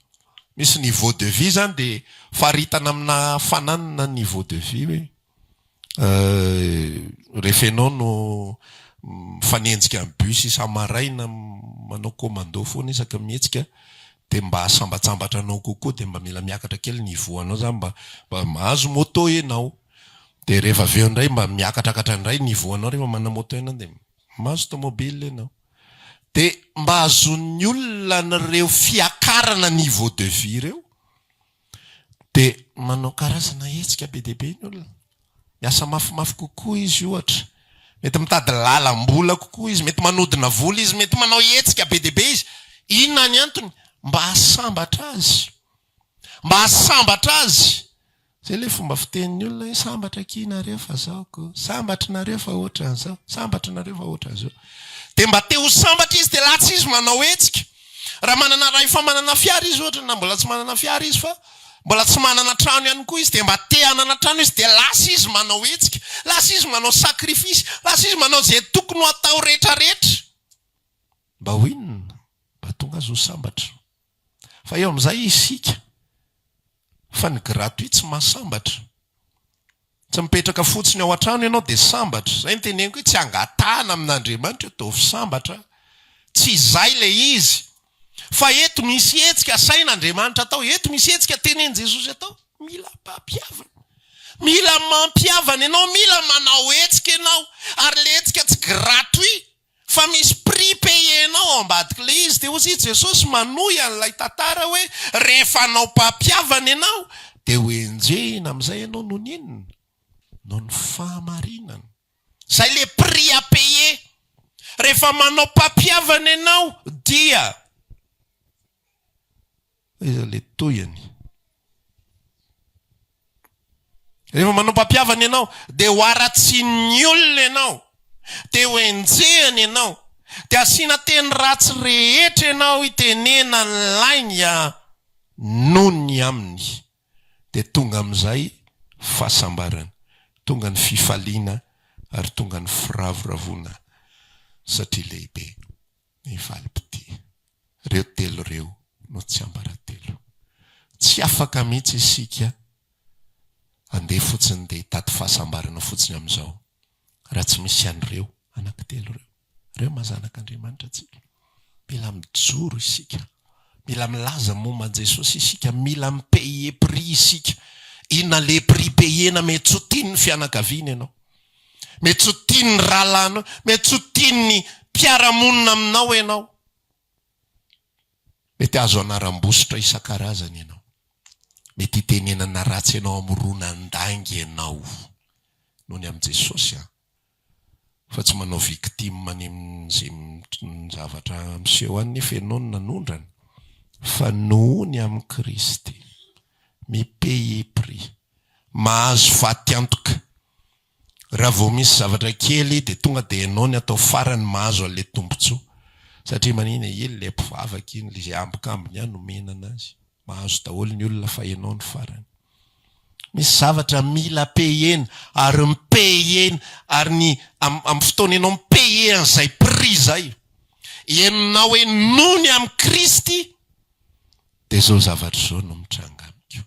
[SPEAKER 1] Misy niveau de vie izany dia faritana amina fananana ny niveau de vie hoe. Rehefa ianao no mifanenjika amin'ny bus isa-maraina, manao commando foana isaka mihetsika, dia mba hahasambatsambatra anao kokoa dia mba mila miakatra kely niveau anao zany mba mba mahazo moto enao. Dia rehefa avy eo indray mba miakatrakatra indray niveau anao rehefa manana moto enao dia mahazo tomobile enao. Dia mba hahazoan'ny olona an'ireo fiakarana niveau de vie ireo dia manao karazana hetsika be dia be ny olona. Miasa mafimafy kokoa izy ohatra. Mety mitady lalam-bola kokoa izy, mety manodina vola izy, mety manao hetsika be dia be izy. Inona ny antony? Mba hahasambatra azy. Mba hahasambatra azy. Zay ilay fomba fitenin'ny olona hoe sambatra akia nareo fa zao ko, sambatra nareo fa ohatran'izao, sambatra nareo fa ohatran'izao. Dia mba te ho sambatra izy dia lasa izy manao hetsika. Raha manana, raha efa manana fiara izy ohatra na mbola tsy manana fiara izy fa mbola tsy manana trano ihany koa izy dia mba te hanana trano izy dia lasa izy manao hetsika, lasa izy manao sacrifice, lasa izy manao izay tokony ho atao rehetra rehetra. Mba ho inona? Mba hahatonga azy ho sambatra. Fa eo amin'izay isika fa ny gratuit tsy mahasambatra. Tsy mipetraka fotsiny ao an-trano ianao dia sambatra. Izay no teneniko hoe tsy angatahana amin'Andriamanitra hoe ataovy sambatra aho. Tsy izay ilay izy. Fa eto misy hetsika asain'Andriamanitra atao, eto misy hetsika tenenin'i Jesosy atao. Mila mpampihavana. Mila mampihavana ianao, mila manao hetsika ianao. Ary ilay hetsika tsy gratuit. Fa misy prix payer-nao ao ambadik'ilay izy. Dia hozy i Jesosy manohy an'ilay tantara hoe, rehefa hanao mpampihavana ianao, dia ho enjehina amin'izay ianao noho ny inona? Noho ny fahamarinana. Izay ilay prix à payer. Rehefa manao mpampihavana ianao dia. Aiza le tohiny? Rehefa manao mpampihavana ianao dia ho haratsian'ny olona ianao, dia ho enjehina ianao, dia asiana teny ratsy rehetra ianao hitenena ny lainga noho ny aminy. Dia tonga amin'izay fahasambarana, tonga ny fifaliana ary tonga ny firavoravoana satria lehibe. ny valim-pitia. Ireo telo ireo no tsiambaratelo. Tsy afaka mihitsy isika handeha fotsiny dia hitady fahasambarana fotsiny amin'izao raha tsy misy an'ireo anankitelo ireo. Ireo maha zanak'Andriamanitra antsika. Mila mijoro isika. Mila milaza momba an'i Jesosy isika. Mila mi-payer prix isika. Inona le prix payer-na? Mety tsy ho tian'ny fianakaviana ianao. Mety tsy ho tian'ny rahalahinao, mety tsy ho tian'ny mpiara-monina aminao ianao. Mety hahazo anaram-bositra isan-karazany ianao. Mety hitenenana ratsy ianao hamoronan-dainga ianao noho ny amin'i Jesosy an. Fa tsy manao victime any amin'izay zavatra miseho any nefa ianao no nanondrana fa noho ny amin'i Kristy. Mi-payer prix. Mahazo faty antoka. Raha vao misy zavatra kely dia tonga dia ianao ny atao farany mahazo an'ilay tombontsoa. Satria manina e, iny ilay mpivavaka iny, ilay izay ambikambiny ihany nomena anazy. Mahazo daholo ny olona fa ianao no farany. Misy zavatra mila payer-na ary mi-payer ary ny amin'ny fotoana ianao mi-payer an'izay prix izay, henonao hoe nony amin'i Kristy dia izao zavatra izao no mitranga amiko.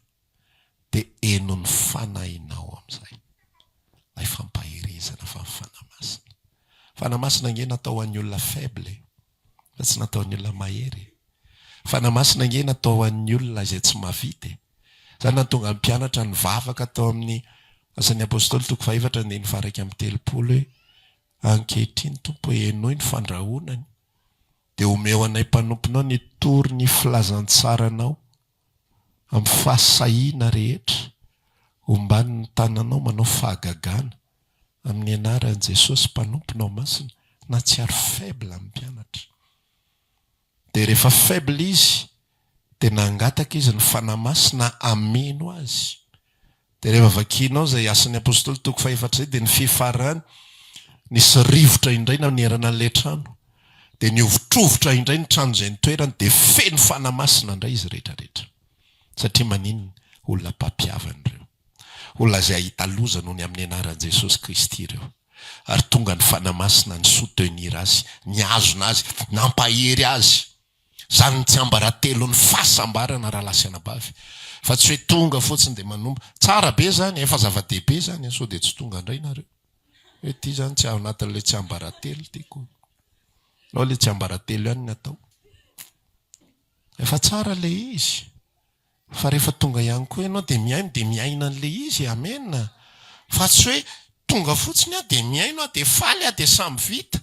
[SPEAKER 1] Dia henon'ny fanahinao amin'izay ilay fampaherezana fa ny Fanahy Masina. Fanahy Masina ange natao ho an'ny olona faible e, fa tsy natao ho an'ny olona mahery e. Fanahy Masina ange natao ho an'ny olona izay tsy mahavita e. Izany nahatonga ny mpianatra nivavaka tao amin'ny Asan'ny Apostoly toko fahefatra andininy faha-31 hoe, Ankehitriny Tompo henoy ny fandrahonany, dia omeo anay mpanomponao ny hitory ny filazantsaranao amin'ny fahasahiana rehetra, omban'ny tananao manao fahagagana amin'ny anaran'i Jesosy mpanomponao masina, nahatsiaro faible ny mpianatra. Dia rehefa faible izy dia nangataka izy ny Fanahy Masina hameno azy. Dia rehefa vakianao izay Asan'ny Apostoly toko fahefatra izay dia ny fifarany nisy rivotra indray nanerana an'ilay trano. Dia nihovitrovitra indray ny trano izay nitoerany dia feno Fanahy Masina indray izy rehetra rehetra. Satria maninona? Olona mpampihavana ireo. Olona izay hahita loza noho ny amin'ny anaran'i Jesosy Kristy ireo. Ary tonga ny Fanahy Masina ni-soutenir azy, nihazona azy, nampahery azy. Izany ny tsiambaratelon'ny fahasambarana rahalahy sy anabavy. Fa tsy hoe tonga fotsiny dia manompa. Tsara be izany e, fa zava-dehibe izany e, sao dia tsy tonga indray nareo. Hoe ity izany tsy ao anatin'ilay tsiambaratelo ity ko. Aleo ilay tsiambaratelo ihany ny atao. Efa tsara ilay izy. Fa rehefa tonga ihany koa ianao dia mihaino dia miaina an'ilay izy e, amen. Fa tsy hoe tonga fotsiny aho dia mihaino aho dia faly aho dia samy vita.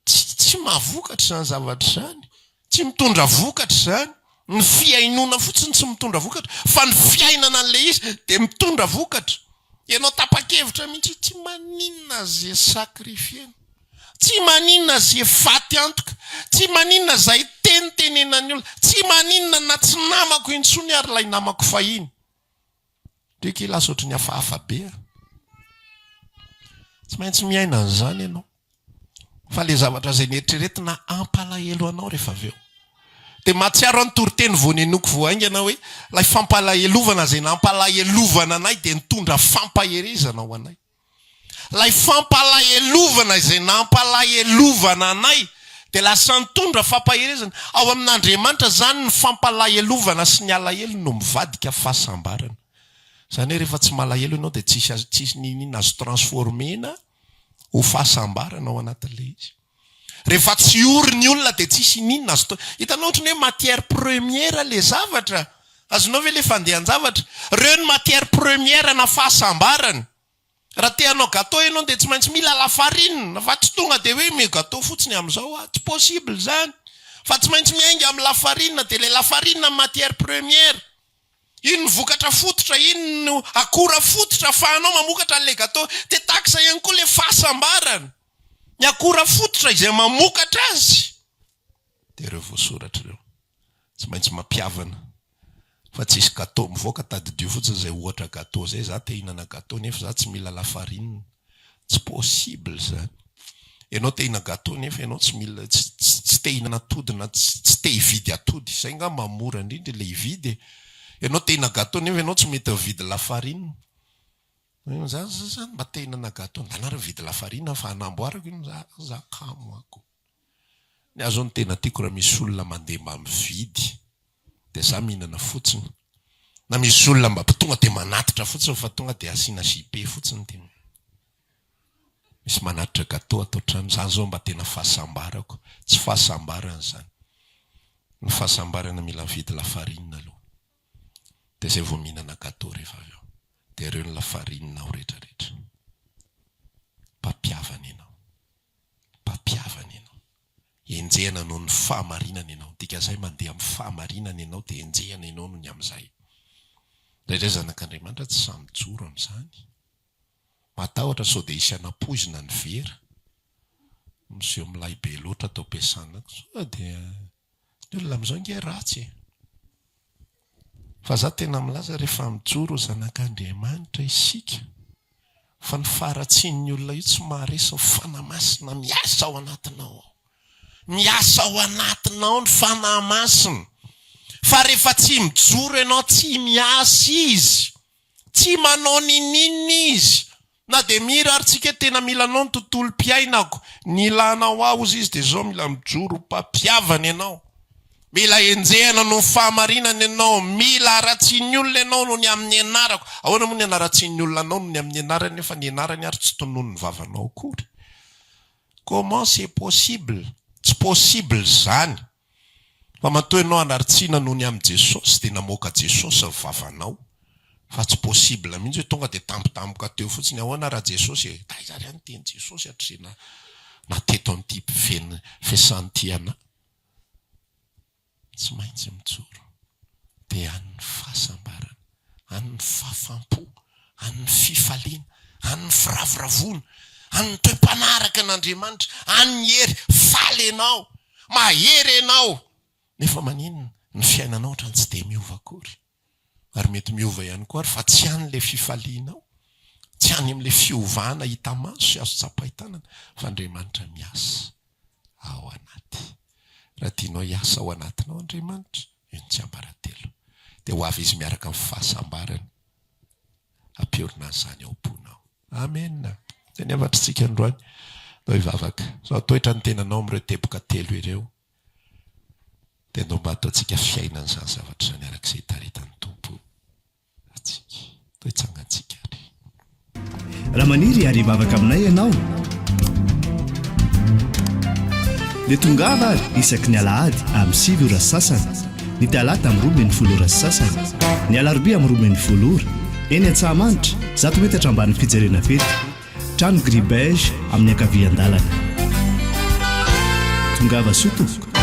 [SPEAKER 1] Tsy tsy mahavokatra izany zavatra izany. Tsy mitondra vokatra izany. Ny fihainoana fotsiny tsy mitondra vokatra fa ny fiainana an'ilay izy dia mitondra vokatra. Ianao tapa-kevitra mihitsy hoe tsy maninona ze sacrifier-na. Tsy maninona ze faty antoka. Tsy maninona zay teny tenenan'ny olona. Tsy maninona na tsy namako intsony ary ilay namako fahiny. Ndry akia lasa ohatran'ny hafahafa be a. Tsy maintsy miaina an'izany ianao. Fa le zavatra izay neritreretina hampalahelo anao rehefa avy eo. Dia mahatsiaro aho ny toriteny vao nenoko vao haingana hoe ilay fampalahelovana izay nampalahelovana anay dia nitondra fampaherezana ho anay. Ilay fampalahelovana izay nampalahelovana anay dia lasa nitondra fampaherezana. Ao amin'Andriamanitra izany ny fampalahelovana sy ny alahelo no mivadika fahasambarana. Izany hoe rehefa tsy malahelo ianao dia tsisy azo tsisy n'inon'inona azo transformer-na ho fahasambarana ao anatin'ilay izy. Rehefa tsy ory ny olona dia tsisy n'inona azo Hitanao ohatran'ny hoe matière première ilay zavatra. Azonao ve ilay fandehan-javatra? Ireo ny matière première na fahasambarana. Raha te hanao gâteau ianao dia tsy maintsy mila lafarine fa tsy tonga dia hoe omeo gâteau fotsiny amin'izao aho. Tsy possible izany. Fa tsy maintsy miainga amin'ny lafarine dia ilay lafarine no matière première. Iny no vokatra fototra, iny no akora fototra ahafahanao mamokatra an'ilay gâteau. Dia tahaka izay ihany koa ilay fahasambarana. Ny akora fototra izay mamokatra azy dia ireo voasoratra ireo. Tsy maintsy mampihavana fa tsisy gateau mivoaka, tadidio fotsiny izay ohatra gateau izay, za te hihinana gateau nefa za tsy mila lafarine, tsy possible izany. Ianao te hihinana gateau nefa ianao tsy mila tsy tsy te hihinana atody na tsy tsy te hividy atody, izay angamba mora indrindra ilay hividy e. Ianao te hihinana gateau nefa ianao tsy mety mividy lafarine. Za zany mba te hihinana gateau, ndana ary mividy lafarine fa hanamboarako io, za za kamo ako. Ny ahy zao no tena tiako raha misy olona mandeha mba mividy dia za mihinana fotsiny na misy olona mba tonga dia manatitra fotsiny fa tonga dia asiana JP fotsiny dia misy manatitra gateau ato an-trano, zany zao mba tena fahasambarako, tsy fahasambarana izany, ny fahasambarana mila mividy lafarine aloha dia zay vao mihinana gateau rehefa avy eo dia ireo ny lafarine ao rehetra rehetra, mpampihavana ianao. Mpampihavana ianao. Enjehina noho ny fahamarinana ianao. Dikan'izay mandeha amin'ny fahamarinana ianao dia enjehina ianao noho ny amin'izay. Indraindray zanak'Andriamanitra tsy sahy mijoro amin'izany. Matahotra sao dia hisy hanapoizina ny vera. Miseho milay be loatra ato am-piasana ato. Sao dia ny olona amin'izao ange ratsy e. Fa za tena milaza rehefa mijoro ho zanak'Andriamanitra isika fa ny faharatsian'ny olona io tsy maharesy ny Fanahy Masina miasa ao anatinao ao. Miasa ao anatinao ny Fanahy Masina. Fa rehefa tsy mijoro ianao tsy miasa izy. Tsy manao ninininona izy. Na dia mihira ary tsika hoe tena mila anao ny tontolom-piainako, ny ilanao ahy hozy izy dia izao mila mijoro ho mpampihavana ianao. Mila enjehina noho ny fahamarinana ianao, mila haratsian'ny olona ianao noho ny amin'ny anarako. Ahoana moa ny hanaratsian'ny olona anao noho ny amin'ny anarany nefa ny anarany ary tsy tononin'ny vavanao akory? Comment c'est possible? Tsy possible izany. Fa matoa ianao hanaritsiana noho ny amin'i Jesosy dia namoaka Jesosy ny vavanao. Fa tsy possible mihitsy hoe tonga dia tampotampoka teo fotsiny ahoana raha Jesosy e! Taiza ary aho niteny Jesosy hatrizay na na teto amin'ity fiasana ity anà. Tsy maintsy mijoro. Dia any ny fahasambarana, any ny fahafampo, any ny fifaliana, any ny firavoravoana, any ny toe-panahy araka an'Andriamanitra, any ny hery, faly ianao. Mahery ianao! Nefa maninona? Ny fiainanao ohatrany tsy dia miova akory. Ary mety miova ihany koa ary fa tsy any ilay fifalianao, tsy any amin'ilay fiovana hita maso sy azo tsapain-tanana fa Andriamanitra miasa ao anaty. Raha tianao hiasa ao anatinao Andriamanitra, io ny tsiambaratelo. Dia ho avy Izy miaraka amin'ny fahasambarany hampiorina an'izany ao am-ponao. Amen! Izay ny hafatr'tsika androany. Ndao hivavaka. Izao toetra ny tenanao amin'ireo teboka telo ireo. Dia ndao mba hataontsika fiainana izany zavatra izany araka izay itaritan'ny Tompo antsika. Ndao hitsangantsika ary.
[SPEAKER 2] Raha maniry ary hivavaka aminay ianao dia tongava ary isaky ny alahady amin'ny 9 ora sy sasany, ny talata amin'ny 12 ora sy sasany, ny alarobia amin'ny 12 ora, eny Antsahamanitra, 100 metatra ambanin'ny fijerena fety, trano gris beige amin'ny ankavian-dalana. Tongava soa tompoko.